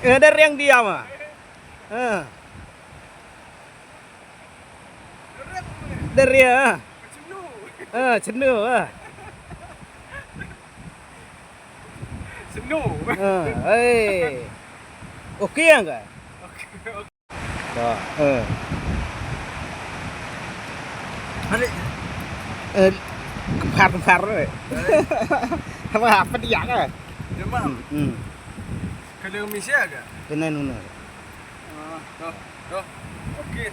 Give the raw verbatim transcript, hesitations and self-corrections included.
Eh, da riang dia ma. Eh. Da riang. Eh, chenu, eh. Snow. Eh, eh. Okay ang ka? Okay, okay. Ka, eh. Ani. Eh, kempar, kempar, eh. Apa, apa dia ka? Demam. Hmm, hmm. Kalau misi agak? Kena nuna. Ah, tuh, tuh. Okay.